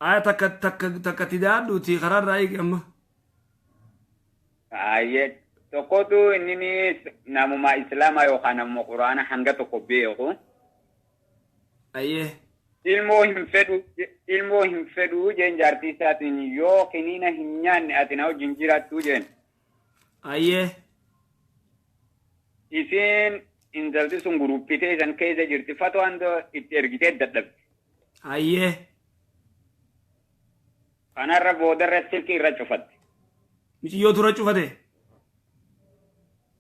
Aya, takka takka takka itti daadhuuti karaarraa eegi amma. Ayyee, tokkotu inni namuma Islaamaa yookaan namuma Quraana hanga tokko beeku. Ayyee. Ilmoo hin fedhu, ilmoo hin fedhu jeen jaartii isaatiin, yoo kiniina hin nyaanne ati na wajjin jiraattu jeen. Ayyee. Isiin intalti sun guruppitee isan keessa jirti, fatwaan itti ergitee dadhabde. Ayyee. Kanarra boodarra silkii irra cufatte. Miciyyoo tura cufate.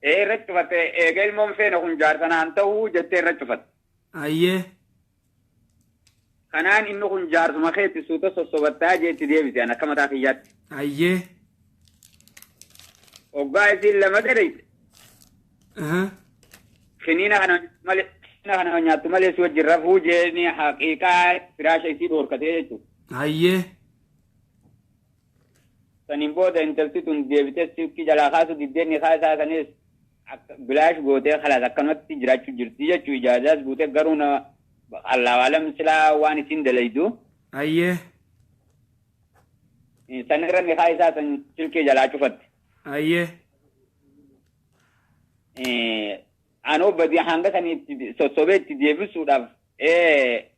Ee, irra cufatte. Eega ilmoon feene kun jaarsa naan ta'uu jettee irra cufatte. Ayyee. Kanaan inni kun jaarsuma keetti suuta sossobattaa jeetti deebise an akka mataa kiyyaatti. Ayyee. Hoggaa isiin lama gadheeyte. Kiniina kana malee, kiniina kana nyaattu malee si wajjin rafuu jeeni, haqiiqaa firaasha isii dhoorkatee jechuudha. Ayyee. Saniin booda intalti tun deebitee silkii jalaa kaasu diddeen ni kaasaa sanis bilaash gootee kalaas akkanumatti jiraachuu jirti jechuu, ijaazaas guutee, garuu na Allahu alam silaa waan isiin dalaydu. Ayyee. Sanirra nikaa isaa san silkii jalaa cufatte. Ayyee. Anoo badii hanga sanii itti sossobee itti deebisuudhaaf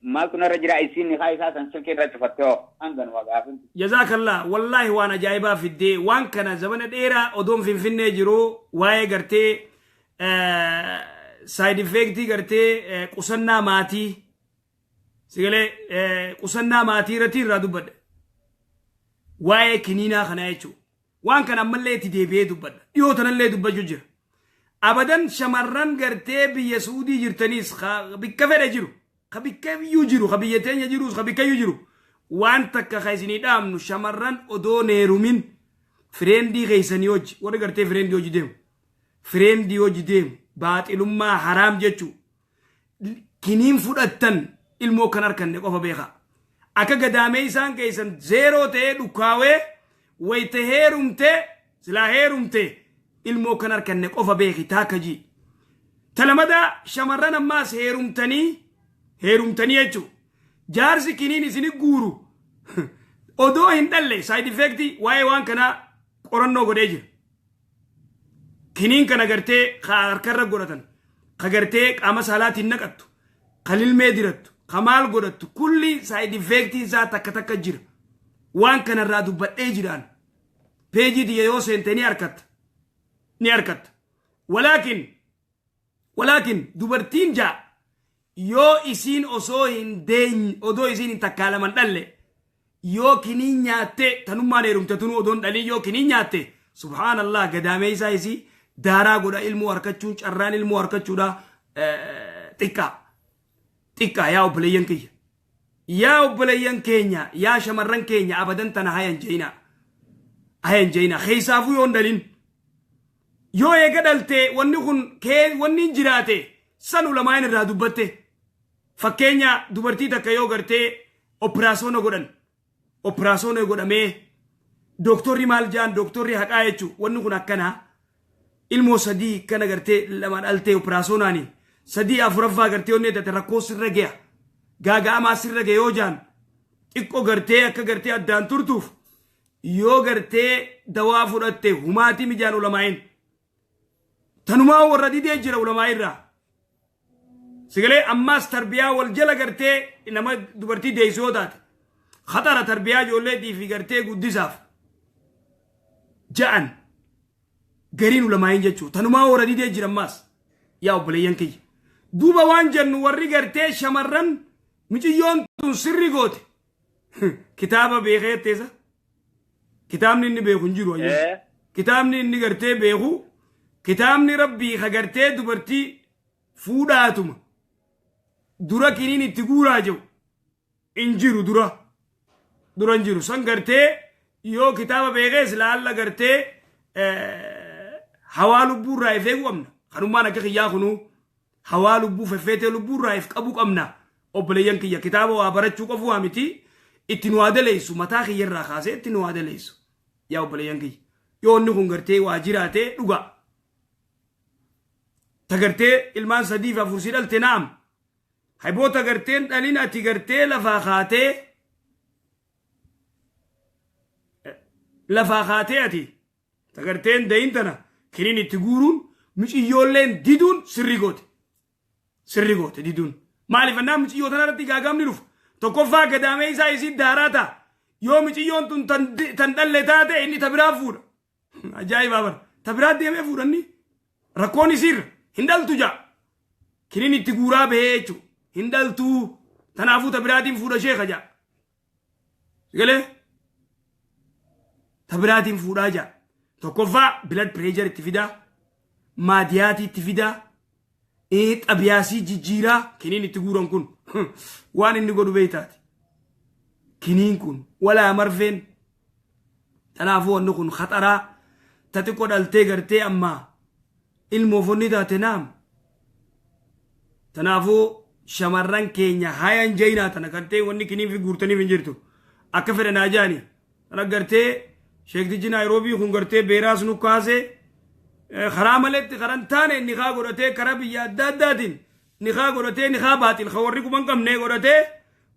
maaltu narra jira? Isiin nikaa isaa san silkii irra cufatte hoo hanganuma gaafin. Jazaakallah, wallaahi waan ajaa'ibaa fiddee. Waan kana zamana dheeraa odoon Finfinnee jiru waa'ee gartee side effectii gartee qusannaa maatii sigalee qusannaa maatii irratti irraa dubbadhe, waa'ee kiniinaa kanaa jechuudha. Waan kana ammallee itti deebi'ee dubbadha. Dhiyoo tanallee dubbachuu jira. Abadan shamarran gartee biyya Suudii jirtaniis, bikka fedhe jiru, ka bikka iyyuu jiru, ka biyya teenya jirus, ka bikka iyyuu jiru, waan takka ka isinii dhaamnu, shamarran odoo neerumin friendii keessanii hojii, warri gartee friendii hojii deemu, friendii hojii deemu, baaxilummaa haraam jechuu. Kiniin fudhattan ilmoo kan harkanne qofa beekaa. Akka gadaamee isaan keessan zeeroo ta'ee dhukkaawee wayita heerumtee, silaa heerumte ilmoo kan harkanne qofa beeki taakka jii. Talamadaa shamarran ammaas heerumtanii heerumtanii jechuudha. Jaarsi kiniin isini guuru odoo hin dhalle side effectii waa'ee waan kanaa qorannoo godhee jira. Kiniin kana gartee ka harkarra godhatan, ka gartee qaama saalaatiin naqattu, ka lilmee dirattu, ka maal godhattu, kulli side effectii isaa takka takka jira. Waan kanarraa dubbadhee jiraan. Peejii tiyya yoo seente ni harkatta. Ni harkatta. Walaakin dubartiin jaa yoo isiin osoo hin deeny, odoo isiin hin takkaa laman dhalle, yoo kiniin nyaatte, tanummaan heerumte tunuu odoon dhalii yoo kiniin nyaatte, subhaanallah, gadaamee isaa isii daaraa godha. Ilmoo harkachuun, carraan ilmoo harkachuudha xiqqaa xiqqaa. Yaa obboleeyyan kiyya, yaa obboleeyyan keenya, yaa shamarran keenya, abadan tana hayan jeyna, hayan jeyna. Keessaafuu yoo hin dhalin, yoo eega dhalte wanni kun kee wanni hin jiraate san ulamaan irraa dubbatte. Fakkeenya, dubartii takka yoo gartee opiraasoona godhan, opiraasoona godhamee dooktorri maal jaan, dooktorri haqaa jechuu, wanni kun akkanaa, ilmoo sadii kana gartee lama dhaltee opiraasonaani sadii afuraffaa gartee onnee tate rakkoo sirra ge'a, gaaga'amaa sirra ge'a yoo jaan, xiqqoo gartee akka gartee addaan turtuuf yoo gartee dawaa fudhatte humaatii mijaan ulamaa'in tanumaa warra didee jira ulamaa irraa sigalee. Ammaas tarbiyaa wal jala gartee nama dubartii deessu yoo taate khaxara tarbiyaa ijoolleetii fi gartee guddisaaf ja'an gariin ulamaa'in jechuu, tanumaa warra didee jira. Ammaas yaa obboleeyyan kiyya, duuba waan jennu, warri gartee shamarran, miciyyoon tun sirri goote. Kitaaba beekee jetteessa, kitaabni inni beeku hin jiru hayyuu. Kitaabni inni gartee beeku, kitaabni rabbii ka gartee dubartii fuudhaatuma dura kiniin itti guuraa jiru hin jiru, dura dura hin jiru. San gartee yoo kitaaba beekees laalla gartee hawaa lubbuu irraa if eeguu qabna. Kanummaan akka kiyyaa kunuu hawaa lubbuu feffeetee lubbuu irraa if qabuu qabna. Obboleeyyan kiyya, kitaaba waa barachuu qofu waa miti, itti nu haa daleessu, mataa kiyya irraa kaasee itti nu haa daleessu. Yaa obboleeyyan kiyya, yoo inni kun gartee waa jiraate dhugaa ta gartee ilmaan sadii fi afur si dhalte, naam, hayboota garteen dhalin ati gartee lafaa kaatee. Lafaa kaatee ati tagarteen dayin tana kiniin itti guuruun miciyyoolleen diduun sirrii goote. Sirrii goote diduun. Maaliif annaa miciyyoo tana irratti gaagamni dhufa. Tokkoffaa gadaamee isaa isii daaraa ta'a. Yoo miciyyoon tun tan dhalle taate inni ta biraa fuudha. Ajaa'ibaa bara. Ta biraa deemee fuudhanni rakkoon isiirra hin dhaltu ja'a. Kiniin itti guuraa bahee jechuudha. Hin dhaltuu. Tanaafuu ta biraatiin fuudha sheeka ja'a. Galee? Ta biraatiin fuudhaa ja'a. Tokkoffaa blood pressure itti fidaa. Maadiyaatii itti fidaa. Xabiyaasii jijjiiraa kiniin itti guuran kun waan inni godhu beektaati. Kiniin kun walaa marfeen. Kanaafuu wanni kun khaxaraa ta xiqqoo dhaltee gartee ammaa ilmoofonni taate naam. Kanaafuu shamarran keenya hayan jaynaa tana gartee wanni kiniin fi guurtaniif hin jirtu. Akka fedhan haa jaani. Tana gartee sheektichi Naayiroobii kun gartee beeraas nu kaasee karaa maletti karan taane nikaa godhatee karaa biyya adda addaatiin nikaa godhatee nikaa baaxil ka warri quban qabne godhatee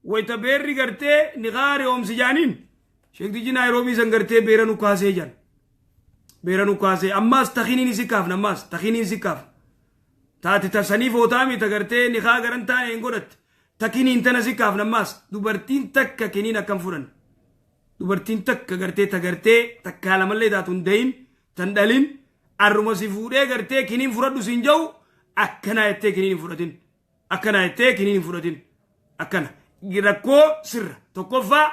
wayita beerri gartee nikaa riyoomsi jaaniin sheektichi Naayiroobii san gartee beera nu kaasee jan. Beera nu kaasee ammaas takiniin si kaafna, ammaas takiniin si kaafna. Taati tasanii footaami ta gartee nikaa garan taane hin godhatte. Takiniin tana si kaafna. Ammaas dubartiin takka kiniin akkam fudhan. Dubartiin takka gartee ta gartee takkaa lamallee taatu hin dayin tan dhalin arruma si fuudhee gartee kiniin fudhadhu siin jau akkanaa jettee kiniin hin fudhatin. Akkanaa jettee kiniin hin fudhatin. Akkana. Rakkoo sirra. Tokkoffaa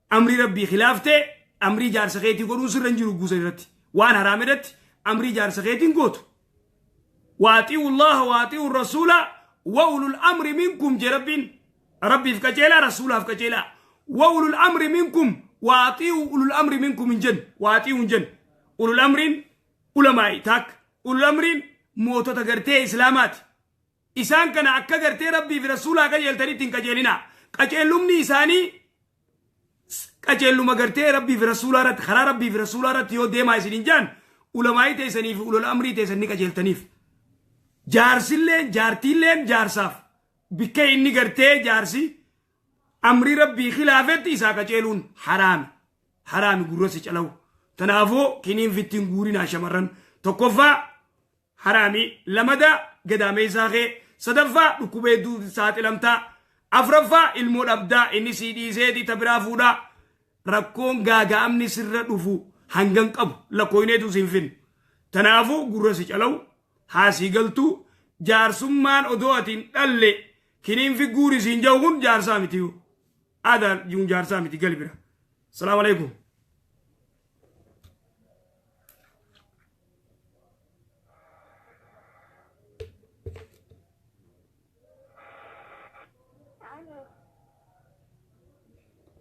amrii rabbii khilaaftee amrii jaarsa keetii godhuun sirra hin jiru guusan irratti. Waan haraam irratti amrii jaarsa keetiin gootu. وأطيعوا الله وأطيعوا الرسول وأولو الأمر منكم jee rabbiin. Rabbiif qaceelaa, rasuulaaf qaceelaa. وأولو الأمر منكم وأطيعوا أولو الأمر منكم hin jennu, وأطيعوا hin jennu. أولو الأمر ulamaa'i taak. أولو الأمر mootota gartee islaamaati. Isaan kana akka gartee rabbii fi rasuulaa qajeeltanitti hin qajeelinaa. Qajeellumni isaanii qajeelluma gartee rabbii fi rasuulaa irratti, karaa rabbii fi rasuulaa irratti yoo deemaa isin hin jaan ulamaa'ii teessanii fi ulul amrii teessan ni qajeeltaniif. Jaarsilleen jaartiilleen jaarsaaf bikka inni gartee jaarsi amrii rabbii khilaafetti isaa qajeeluun haraami. Haraami gurra si calawu. Kanaafuu kiniin fittiin guurinaa shamarran. Tokkoffaa haraami, lamada gadaameessaa kee, sadaffaa dhukkuba hedduu saaxilamtaa, afraffaa ilmoo dhabdaa, inni sii dhiiseeti ta biraa fuudhaa. Rakkoon gaaga'amni sirra dhufu hangan qabu lakkooyneetu siin finnu. Tanaafuu gurra si calawu haasii galtuu jaarsummaan odoo ati hin dhalle kiniin fi guuri siin jahu kun jaarsaa miti. Aadaa jiruun jaarsaa miti gali bira. Salaamu alaikum.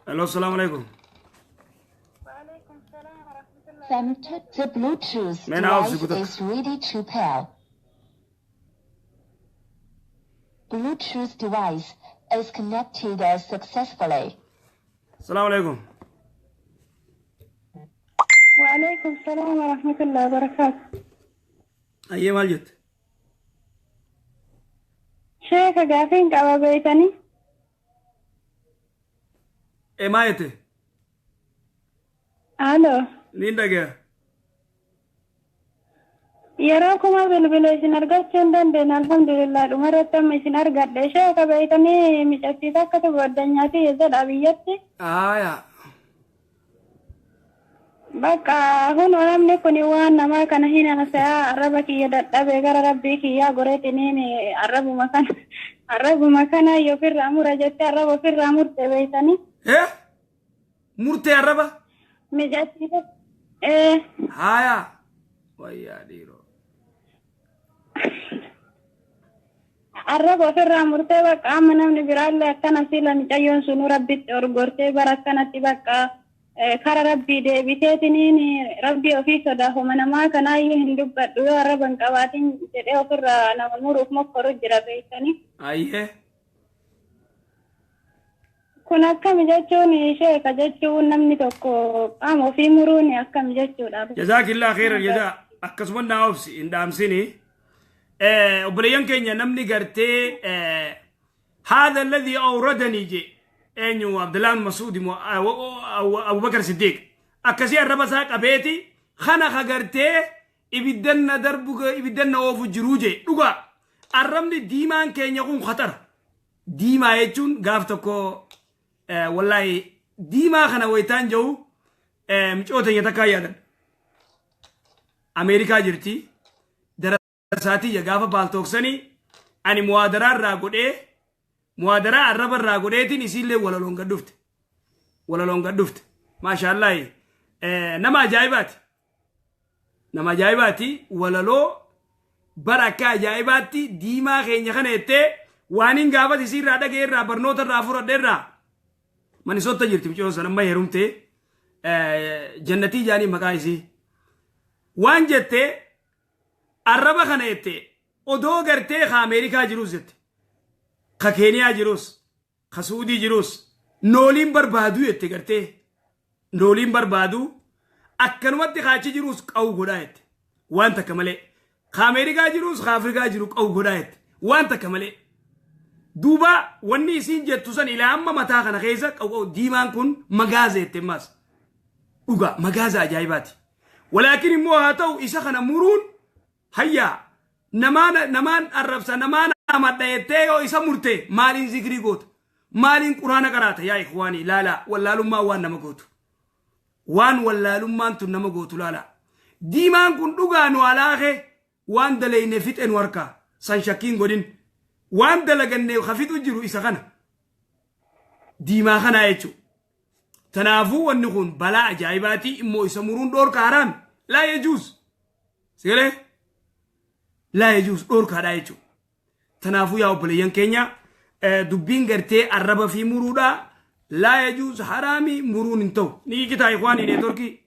Hello, salaamu alaikum. وعليكم السلام ورحمة الله. The Bluetooth Man, I'll device see. is ready to pair. Bluetooth device is connected successfully. Salaamu alaikum. وعليكم السلام ورحمة الله وبركاته. Ayyee, maal jette? Sheeka, gaafiin qaba beeytanii? E, maa jette? Alo. Niin dhagaya. Yeroo kuma bilbila isin argachuu hin dandeenye, alhamdulillah dhumarratti amma isin argadhe. Sheeka, beeytanii, micattii takkatu goddanyaati jedha biyyatti. Aayaa. Bakka hunoo namni kun waan namaa kana hin haasa'aa, arraba kiyya dadhabee gara rabbii kiyyaa goreetiniin arrabuma kana ofirraa mura jettee arraba ofirraa murte beeytanii. Eh? Murtee arraba? Micattii ee. Haayaa. Wayyaa dhiiroo. Arraba ofirraa murtee bakka amma namni biraallee akkana sila micayyoon sunuu rabbitti orgortee bara akkanatti bakka kara rabbii deebiteetiniin rabbii ofii sodaafuma namaa kanaayyuu hin dubbadhu yoo arraba hin qabaatin jedhee ofirraa nama muruuf mokkoru jira beektanii. Ayyee. Kun akkami jechuun sheeka, jechuun namni tokko qaama ofii muruun akkami jechuudha? Jazaakillaa khairan jazaa. Akkasuma naa obsi, hin dhaamsini. Obboleeyyan keenya, namni gartee هذا الذي أوردني jee eenyu, Abdullah Masuudi, Abubakar Siddiq. Akkasii arraba isaa qabeeti kana kagartee ibiddanna darbu, ibiddanna oofu jiruu jee. Dhugaa, arrabni diimaan keenya kun khatara. Diimaa jechuun gaaf tokko, wallaahi, diimaa kana wayitaan jiru micoo teenya takkaa yaadan. Ameerikaa jirti. Darasaatiyya gaafa Paltalksanii ani muwaadaraa irraa godhee, muwaadaraa arraba irraa godheetiin isiillee walaloon gad dhufte. Walaloon gad dhufte. Maashaallahi, nama ajaa'ibaati. Nama ajaa'ibaati. Walaloo bara akka ajaa'ibaatti diimaa keenya kana jettee waan hin gaafas isiirraa dhagee irraa barnoota irraa fudhadhe irraa. Manisotta jirti mucayyoon sana, amma heerumtee, Jannatii jaanii maqaa isii. Waan jettee, arraba kana jette, odoo gartee ka Ameerikaa jirus jette, ka Keeniyaa jirus, ka Suudii jirus, nooliin barbaadu jette, gartee nooliin barbaadu, akkanumatti kaachi jirus qawu godhaa jette, waan takka malee. Ka Ameerikaa jirus, ka Afrikaa jiru qawu godhaa jette, waan takka malee. Duuba wanni isiin jettu san ilaa amma mataa kana keessa qawu. Diimaan kun magaaza jette. Ammaas dhuga, magaaza ajaa'ibaati. Walaakin immoo haa ta'u, isa kana muruun hayyaa namaan namaan arrabsa, namaan amadha jettee yoo isa murte, maaliin zikrii goota? Maaliin Quraana qaraata? Yaa ikhwaanii, laalaa, wallaalummaan waan nama gootu, waan wallaalummaan tun nama gootu laalaa. Diimaan kun dhugaa nu alaake, waan dalayne fixe nu harkaa san shakkiin godhin. Waan dalaganne ka fixu jiru isa kana, diimaa kanaa jechuudha. Tanaafuu wanni kun balaa ajaa'ibaati. Immoo isa muruun dhoorka, haraami, laa yajuuz. Sigalee, laa yajuuz, dhoorkaadha jechuudha. Tanaafuu yaa obboleeyyan keenya, dubbiin gartee arraba fi muruudha laa yajuuz, haraami, muruun hin ta'u. Ni kitaa, ikhwaanii, networkii.